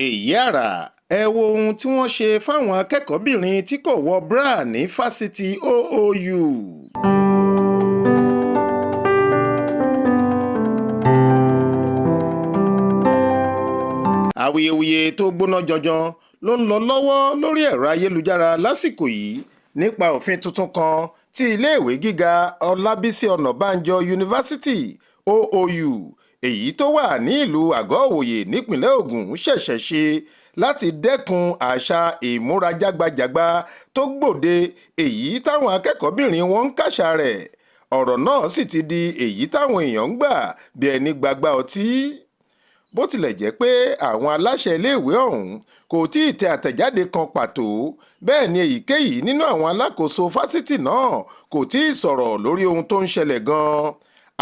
Èyí àrà! Ẹ wo ohun tí wọ́n ṣe fáwọn akẹ́kọ̀ọ́-bìnrin tí kò wọ bra ní fásitì OOU. Awuyewuye tó gbóná janjan ló ń lọ lọ́wọ́ lórí ẹ̀rọ ayélujára lásìkò yìí nípa òfin tuntun kan tí iléèwé gíga Ọlábísí Ọ̀nàbànjọ Yunifásitì OOU, èyí tó wà ní ìlú Àgọ́-Ìwòye nípìnlẹ̀ Ògùn, ṣẹ̀ṣẹ̀ ṣe láti dẹ́kun àṣà ìmúra jágbajàgba tó gbòde èyí táwọn akẹ́kọ̀ọ́-bìnrin wọn ń kàṣà rẹ̀. Ọ̀rọ̀ náà sì ti di èyí táwọn èèyàn ń gbà bí ẹni gbagbá ọtí. Bó tilẹ̀ jẹ́ pé àwọn aláṣẹ iléèwé ọ̀hún kò tí ì tẹ àtẹ̀jáde kan pàtó, bẹ́ẹ̀ ni èyíkéyìí nínú àwọn alákòóso fásitì náà kò tí ì sọ̀rọ̀ lórí ohun tó ń ṣẹlẹ̀ gan-an.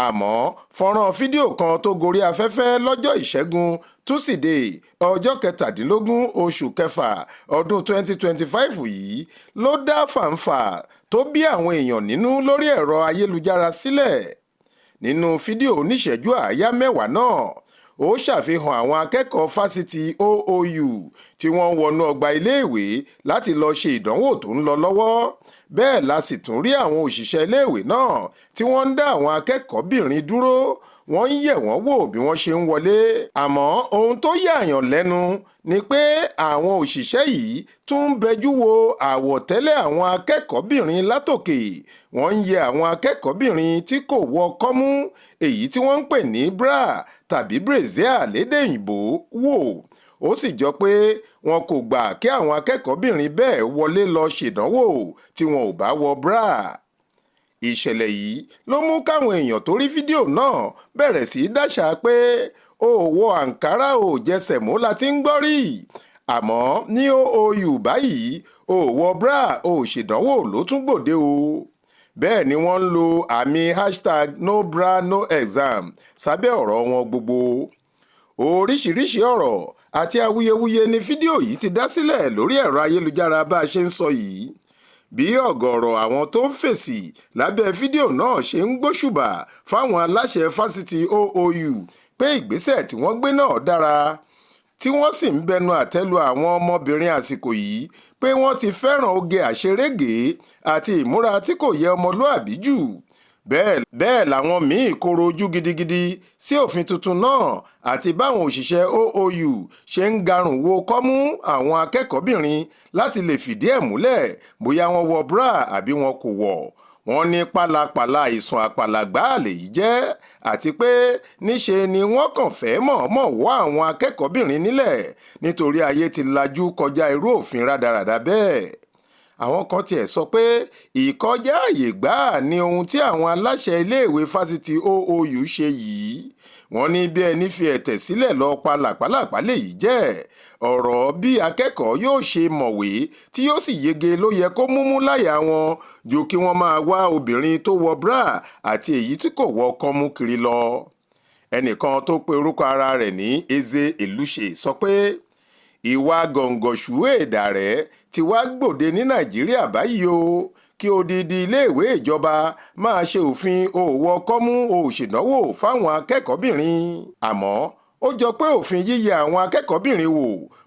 Àmọ́ fọ́nrán fídíò kan tó gorí afẹ́fẹ́ lọ́jọ́ Ìṣẹ́gun Túsídẹ̀ẹ́, ọjọ́ 17 oṣù kẹfà ọdún 2025 yìí ló dá fàǹfà tó bí àwọn èèyàn nínú lórí ẹ̀rọ ayélujára sílẹ̀. Nínú fídíò oníṣẹ́jú àáyá 10 náà, ó ṣàfihàn àwọn akẹ́kọ̀ọ́ fásitì OOU tí wọ́n ń wọnú ọgbà iléèwé láti lọ́ọ́ ṣe ìdánwò tó ń lọ lọ́wọ́. Bẹ́ẹ̀ la sì tún rí àwọn òṣìṣẹ́ iléèwé náà tí wọ́n ń dá àwọn akẹ́kọ̀ọ́-bìnrin dúró, wọ́n ń yẹ̀ wọ́n wò bí wọ́n ṣe ń wọlé. Àmọ́ ohun tó yààyàn lẹ́nu ni pé àwọn òṣìṣẹ́ yìí tún ń bẹjú wo àwọ̀tẹ́lẹ̀ àwọn akẹ́kọ̀ọ́-bìnrin látòkè. Wọ́n ń yẹ àwọn akẹ́kọ̀ọ́-bìnrin tí kò wọ kọ́mú, èyí tí wọ́n ń pè ní bra tàbí brassiere lédè òyìnbó, wò. Ó sì jọ pé wọn kò gbà kí àwọn akẹ́kọ̀ọ́-bìnrin bẹ́ẹ̀ wọlé lọ ṣèdánwò tí wọn ò bá wọ bra. Ìṣẹ̀lẹ̀ yìí ló mú káwọn èèyàn tó rí fídíò náà bẹ̀rẹ̀ sí í dáṣàá pé ó wọ àǹkárá ò jẹ sẹ̀mó la ti ń gbọ́ rí, àmọ́ ní OOU báyìí, ó wọ bra ó ṣèdánwò ló tún gbòde o. Bẹ́ẹ̀ ni wọ́n ń lo àmì #NoBraNoExam sábẹ́ ọ̀rọ̀ wọn gbogbo. Oríṣiríṣiì ọ̀rọ̀ àti awuyewuye ni fídíò yìí ti dá sílẹ̀ lórí ẹ̀rọ ayélujára bá a ṣe ń sọ yìí. Bí ọ̀gọ̀ọ̀rọ̀ àwọn tó ń fèsì lábẹ́ fídíò náà ṣe ń gbóṣùbà fáwọn aláṣẹ fásitì OOU pé ìgbésẹ̀ tí wọ́n gbé náà dára, tí wọ́n sì ń bẹnu àtẹ́ lu àwọn ọmọbìnrin àsìkò yìí pé wọ́n ti fẹ́ràn oge àṣerége àti ìmúra tí kò yẹ ọmọlúàbí jù. Bẹ́ẹ̀ làwọn míín kọ̀rọ̀ ojú gidigidi sí òfin tuntun náà àti báwọn òṣìṣẹ́ OOU ṣe ń garùn wo kọ́mú àwọn akẹ́kọ̀ọ́-bìnrin láti lè fìdí ẹ̀ múlẹ̀ bóyá wọ́n wọ bra àbí wọn kò wọ̀. Wọ́n ní pálapàla ìsùn àpàlà gbáà lèyí jẹ́, àti pé níṣe ni wọ́n kàn fẹ́ẹ́ mọ̀ọ́mọ̀ wọ́ àwọn akẹ́kọ̀ọ́-bìnrin nílẹ̀ nítorí ayé ti lajú kọjá irú òfin rádaràda bẹ́ẹ̀. Àwọn kan tiẹ̀ sọ pé ìkọjá ààyè gbáà ni ohun tí àwọn aláṣẹ iléèwé fásitì OOU ṣe yìí. Wọ́n ní bí ẹni fi ẹ̀tẹ̀ sílẹ̀ lọ pa làpálàpá lèyí jẹ́. Ọ̀rọ̀ bí akẹ́kọ̀ọ́ yóò ṣe mọ̀wé tí yóò sì yege ló yẹ kó múmú láyà wọn ju kí wọ́n máa wá obìnrin tó wọ bra àti èyí tí kò wọ kọ́mú kiri lọ. Ẹnìkan tó pe orúkọ ara rẹ̀ ní Eze Eluche sọ pé ìwà gọ̀ǹgọ̀ṣù èdàrẹ́ ti wá gbòde ní Nàìjíríà báyìí o, kí odidi iléèwé ìjọba máa ṣe òfin òòwò kọ́mú òṣèdánwò fáwọn akẹ́kọ̀ọ́-bìnrin. Àmọ́ ó jọ pé òfin yíyẹ àwọn akẹ́kọ̀ọ́-bìnrin wò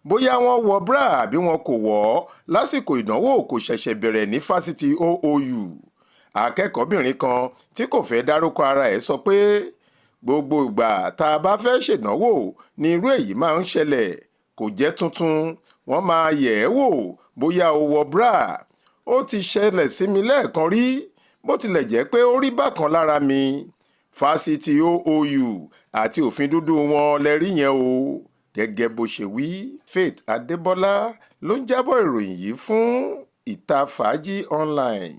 bóyá wọ́n wọ bra àbí wọn kò wọ̀ ọ́ lásìkò ìdánwò kò ṣẹ̀ṣẹ̀ bẹ̀rẹ̀ ní fásitì OOU. Akẹ́kọ̀ọ́-bìnrin kan tí kò fẹ́ dárúkọ ara ẹ̀ sọ pé gbogbo ìgbà tá a bá fẹ́ ṣèdánwò ni irú èyí máa ń ṣẹlẹ̀, kò jẹ́ tuntun, wọ́n máa yẹ̀ ẹ́ wò bóyá o wọ bra. Ó ti ṣẹlẹ̀ sí mi lẹ́ẹ̀kan rí, bó tilẹ̀ jẹ́ pé ó rí bákan lára mi. Fásitì OOU àti òfin dúdú wọn lẹ rí yẹn o. Gẹ́gẹ́ bó ṣe wí. Faith Adébọlá ló ń jábọ̀ ìròyìn yìí fún Ìta Fàájì Online.